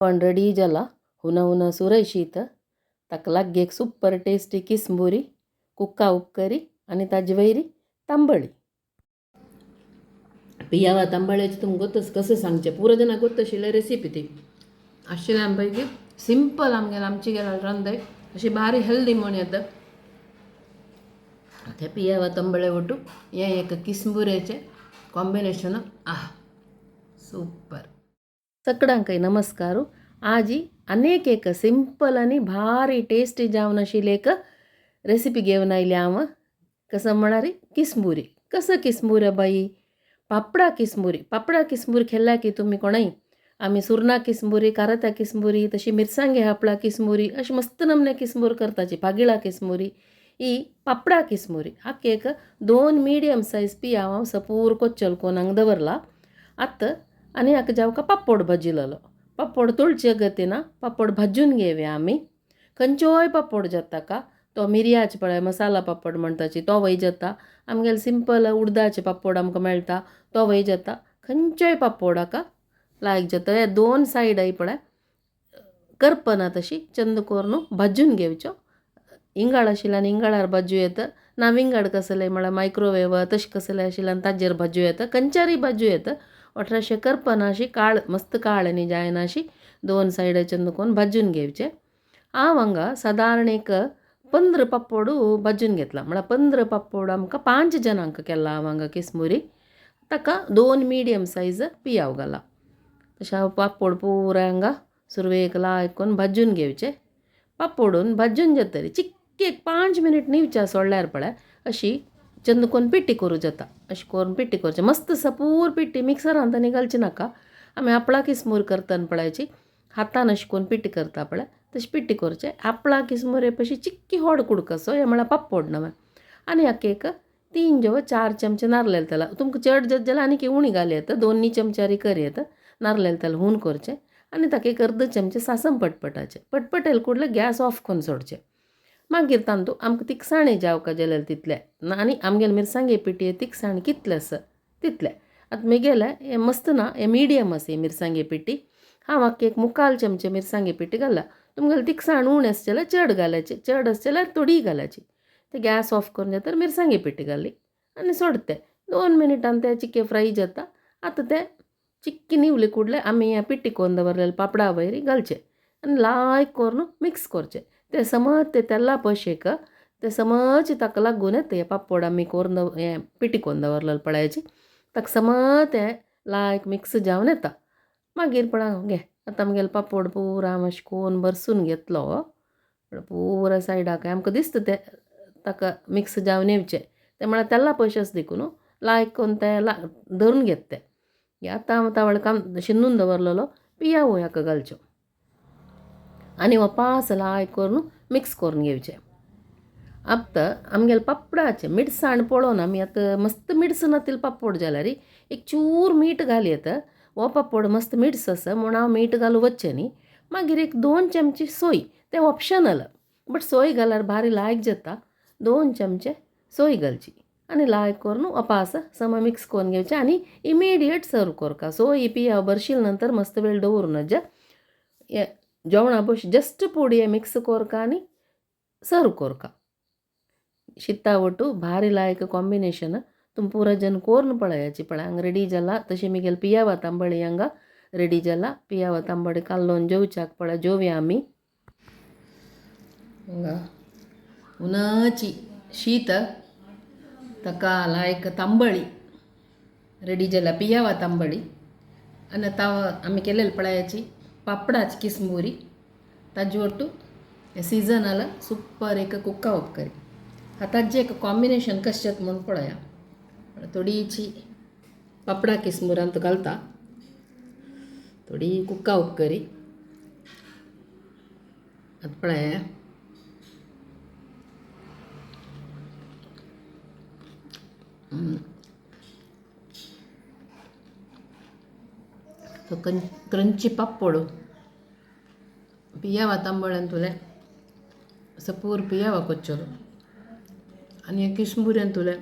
पण रेडी जाला हुना हुना सुरय शीत ताका लागीं एक सुपर टेस्टी किसमुरी कुक्का उपकरी आनी ताजे वयरी तांबळी. पियावा तांबळ्याची तुमकां गोतच कसं सांगचें पुरो जाणां गोत आशिल्लें रेसिपी ती आशिल्ल्या पैकी सिंपल आमगेले आमची गेल्यार रांदय अशी भारी हेल्दी म्हण येता. ते पियावा तांबळे ओटू हें एक किसमुरेचें कॉम्बिनेशन आह सुपर. सगळ्यांकय नमस्कार. आजी अनेक एक सिंपल आनी भारी टेस्टी जावन आशिल्ली एक रेसिपी घेवन आयली हांव. कसं म्हळ्यार किसमुरी. कसं किसमुरी बाई? पापडा किसमुरी. पापडा किसमुरी केल्या की तुमी कोणय? आमी सुरना किसमुरी, कारात्या किसमुरी, तशी मिरसांगे हापळा किसमुरी अशी मस्त नमने किसमूर करताची, पागिळा किसमुरी. ही पापडा किसमुरी. हाका एक 2 मीडियम सायज पियाव हांव सपूर कोच्चल कोन्न हांगा दवरला. आतां आनी हाका जावका पापड भाजिलेलो. पापड तोळचे गतीना पापड भाजून घेवया आमी. खंयचोय पापड जाता का तो मिरयाचे पळय मसाला पापड म्हणटाची तो वय जाता. आमगेले सिंपल उडदाचे पापड आमकां मेळटा तो वय जाता. खंयचोय पापड हाका लायक जाता. हे 2 सायडाय पळय करपना तशी चंद करून भाजून घेवच्यो. इंगाळ आशिल्ल्यान इंगाळार भाजू येता, ना विंगड कसले म्हळ्यार मायक्रोवेव तशें कसले आशिल्ल्यान ताजेर भाजू येता, खंयच्यारूय भाजू येता. अठराशे करपना अशी काळ मस्त काळ न्ही जायना अशी 2 सायडाच्यान करून भाजून घेवचे. हांव हांगा सादारण एक 15 पापड भाजून घेतला. म्हळ्यार 15 पापड आमकां 5 जाणांक केला हांव हांगा किसमुरी. ताका 2 मीडियम सायज पियाव घाला. तशें हांव पापड पुराय हांगा सुरवेक लायक करून भाजून घेवचे. पापडून भाजून जातरी चिक्की एक 5 मिनट निवच्या सोडल्यार पळय अशी चंद करून पिट्टी करूं जाता. अशी करून पिट्टी करचें मस्त सपूर पिट्टी मिक्सरान आनी घालची नाका. आमी आपळा किसमूर करतना पळयाची हातान अशी करून पिट्टी करता पळय तशी पिट्टी करचें. आपळा किसमुरे पशी चिक्की होड कुडको हे म्हळ्यार पापड नवें. आनी हाका एक 3 जेव 4 चमचे नारलेल तेल, तुमकां चड जात जाल्यार आनीक उणी घाल येता, 2 चमच्यारी कर येता. नारलेल तेल हून करचें आनी ताका एक अर्द चमचे सासम पटपटाचें पटपटेल कुडलें गॅस ऑफ करून सोडचें. मागीर तांतू आमकां तिखसाणे जावका जाल्यार तितलें आनी आमगेले मिरसांगे पिठी तिखसाण कितलें आसा तितलें. आतां म्हगेलें हें मस्त ना, हें मिडियम आसा ही मिरसांगे पिठी. हांव हाका एक मुखाल चमचे मिरसांगे पिठी घाला. तुमगेलें तिखसाण उणें आसचें जाल्यार चड घालायचें, चड आसचें जाल्यार थोडी घालायची. ते गॅस ऑफ करून जाता मिरसांगे पिठी घाली आनी सोडटे 2 मिनटान ते चिक्के फ्राय जाता. आतां ते चिक्की निवले कुडले आमी ह्या पिट्टी करून दवरलेले पापडा वयर घालचे आनी लायक करून मिक्स करचे. ते समज ते तेला पशेक ते समज ताका लागून येता. हे पापड आमी करून हें पिटी करून दवरलेले पळयाची ताका समज ते लायक मिक्स जावन येता. मागीर पळय घे आतां आमगेले पापड पुरा हांव अशें करून भरसून घेतलो पुरा सायडाक आमकां दिसता ते ताका मिक्स जावन येवचें. तें म्हळ्यार तेला पयशेच देखून लायक करून ते धरून घेता ते. आतां हांव तावळ काम शिनून दवरलेलो पियाव हाका घालच्यो आनी हो पास लायक करून मिक्स करून घेवचें. आतां आमगेले पापडाचें मिरसाण पळोवन आमी आतां मस्त मिरसां नातील पापड जाल्यार एक चूर मीठ घाल येता. हो पापड मस्त मिरस आसा म्हूण हांव मीठ घालूं वचचें न्ही. मागीर एक 2 चमचे सोय, तें ऑप्शनल बट सोय घाल्यार भारी लायक जाता. 2 चमचे सोय घालची आनी लायक करून अपास सम मिक्स करून घेवचें आनी इमिडिएट सर्व करका. सोय पियाव भरशील नंतर मस्त वेळ दवरूं नज. हे जेवणा बश जस्ट पोडी मिक्स करका आनी सर्व करका. शिता वटू भारी लायक कॉम्बिनेशन. तुम पुरा जन कोर्न पळयाची पळय हांगा रेडी जाला. तशें म्हगेले पियावा तांबडी हांगा रेडी जाला. पियावा तांबडी कालोवन जेवच्याक पळय जेवया आमी. हांगा उनाची शीत ताका लायक तांबळी रेडी जाला, पियावा तांबळी. आनी आतां आमी केलेले पळयाची पापडाची किसमुरी ताजे ಒಟ್ಟು सीजन आला सुपर एक कुक्का उपकरी. आतां ताजें एक कॉम्बिनेशन कशें जाता म्हूण पळया. थोडीशी पापडा किसमुरांत घालता, थोडी कुक्का उपकरी. आतां पळया तो क्रंची पापड पियावा तांबळ्यान तुलें सपूर पियावा कोच्चलो आनी किसमुऱ्यान तुलें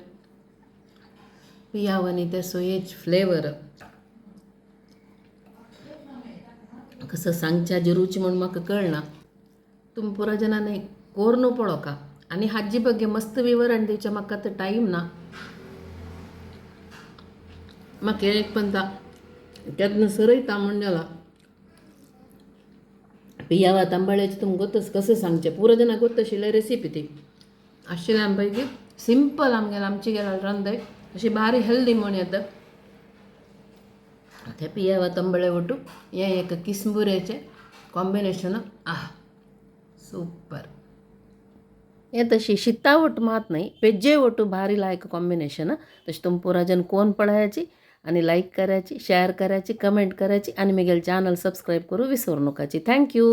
पियाव आनी ते सोयेच फ्लेवर कसं सांगच्या रुची म्हूण म्हाका कळना. तुमी पुरा जणांनी कोरनू पळोवका आनी हाजी ಬಗ್ಗೆ मस्त विवरण दिवचें म्हाका आतां टायम ना. म्हाका एक पण केन्ना सरयता म्हूण जाला. पियावा तांबळ्याची तुमकां गोत्तच कसं सांगचें, पुरो जाणां गोत्त आशिल्लें रेसिपी ती आशिल्ल्या पैकी सिंपल आमगेले आमची गेल्यार रांदय अशी भारी हेल्दी म्हण येता. ते पियावा तांबळे ಒಟ್ಟು हें एक किसमुरेचें कॉम्बिनेशन आह सुपर. हें तशी शिता ಒಟ್ಟು मात न्हय, पेज्जे ಒಟ್ಟು भारी लायक कॉम्बिनेशन. तशें तुमी पुरा जन कोण पळयाची आणि लायक करायची, शेअर करायची, कमेंट करायची आणि मेगेल चॅनल सबस्क्राईब करू विसरू नकाची. Thank you.